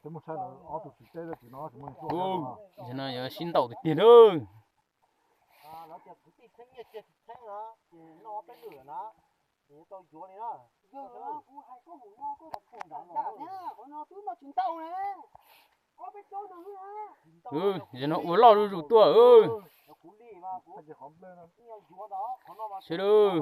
Ub, no yog sib ntaus tiag tiag lawm. Ub, zaum no ua loj zuj zus tuaj. Sawv daws.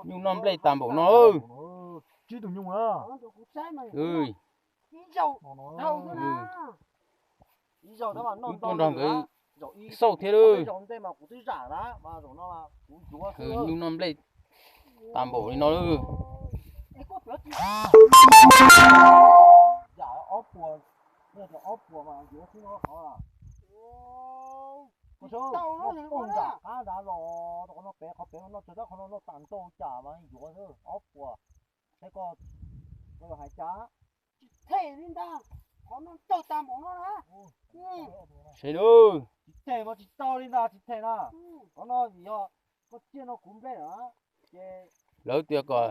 Nyuj noj nplej tas npaum no. Wb tuaj nrog nkawd xauj thiab lawm. Nyuj noj nplej tas npaum li no lawm. Sawv daws. Lawv tias kom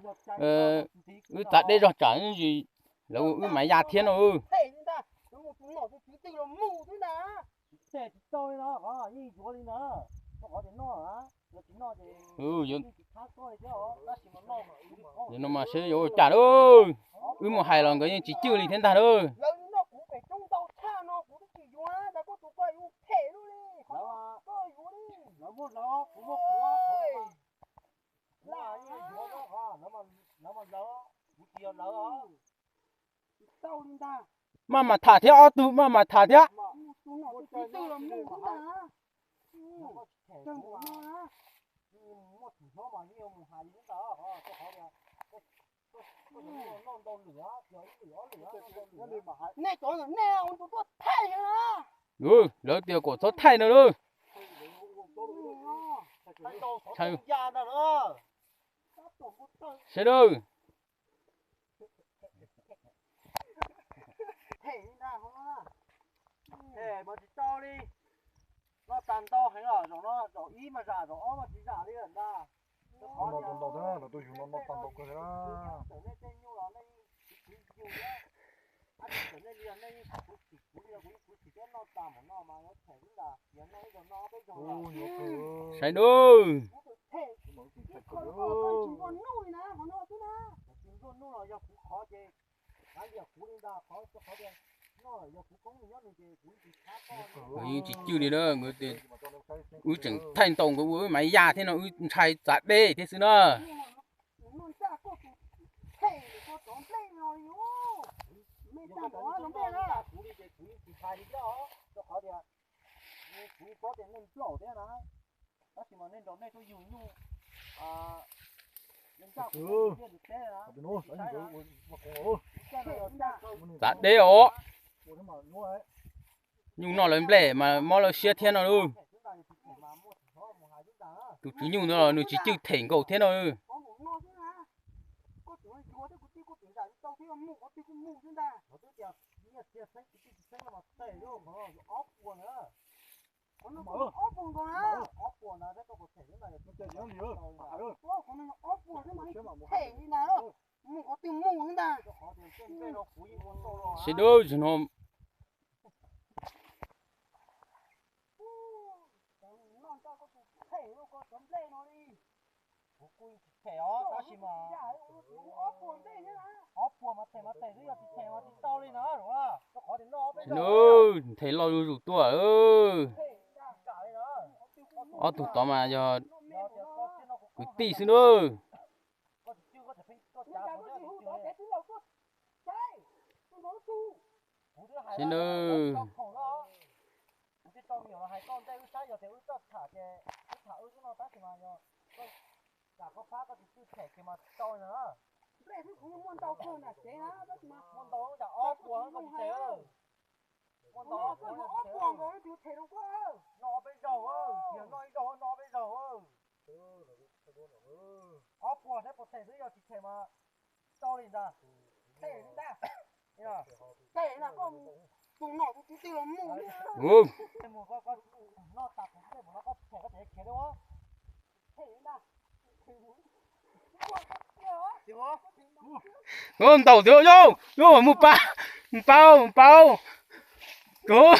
wb txav deb zog tsam lawv ua wb mas ya thiab no. No mas seb yuav ua cas lawm. Wb mus hais los nkawd yeej tsis cwj li thiab ntag lawm. Maj mam tham thiab, ob tug maj mam tham thiab. Nej cov nej ua tus tuaj thaij na. Lawv tias kom txhob thaij no lawm. Sawv daws. Mas tsis tau li. Noj tag ntau heev os, zaum no zaum ib mas zam, zaum ob mas tsis zam li lawm ntag. Noj tag ntau, lawv tuaj yug no noj tag ntau kawg li na. Saib dub. Nkawd yeej tsis cwj li na, nkawd tias wb tseem thaij ntau nkawd ua wb mas ya thiab no, wb ntshai txav deb thiab xwb na. Txav deb os. Nyuj noj lawv nplej mas mob lawv siab thiab no lauj. Tus tswv nyuj ntawd los nws tsis cwj them nkaus thiab no. Sawv daws, zaum no Nws nthe loj zuj zus tuaj. Ob tug tod mas yog kwv tij xwb na. Sawv daws. Ob puas thiab puas them xwb, yog tsis them mas tau li ntag. Them li ntag. Them na koj mus Ntau tiag, yog yog mus pa, mus pa, mus pa, kov.